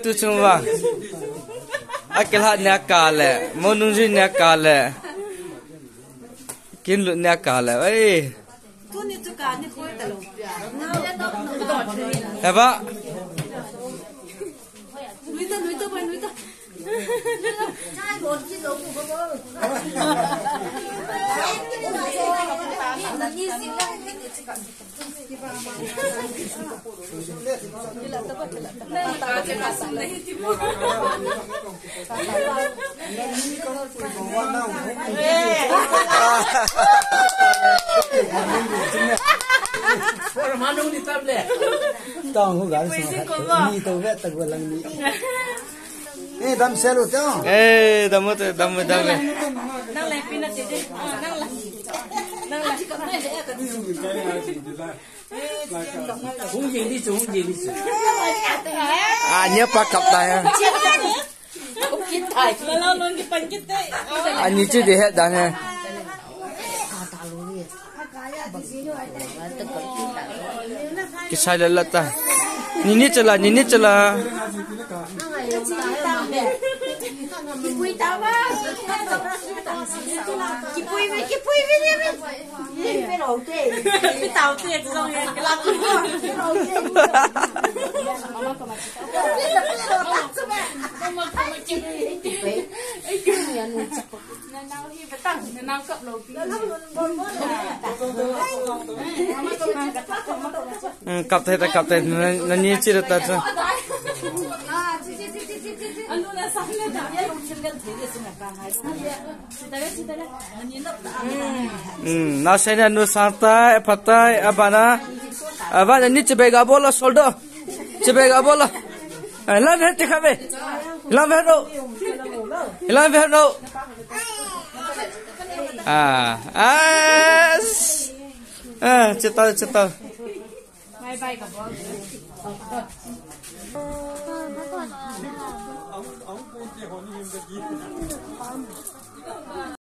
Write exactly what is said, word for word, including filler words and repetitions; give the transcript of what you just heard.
Tu chung vang. Akilhat nia kale. Monung jin nia kale. Kinlut nia kale. Ei. Tuni chu ka ni koi ta lo. Heba. Nuita, nuita, boy, nuita. Tong hu gal sung ha. Ni to ve ta go lang ni. Eh, dam sel u te. Eh, dam u te, dam u, dam u. Nang lai pina te de. Nang lai. Nang lai. Hung jing di chu, hung jing di chu. Ah, nia pa kap ta ya. Ani chu de he dan he. Kisai la la ta. Nini chala, nini chala. Hmm, kap thei ta, kap thei. Na, na ni chi ta ta. Hmm, na sai na nu sang tai, phat tai, abana. Abana ni chibai ga bol a sol do. Chibai ga bol a. Ai, lan he ti kha ve. Lan ve no. Lan ve no. Ah, ah. Ah, chita, chita. Bye bye ka bol.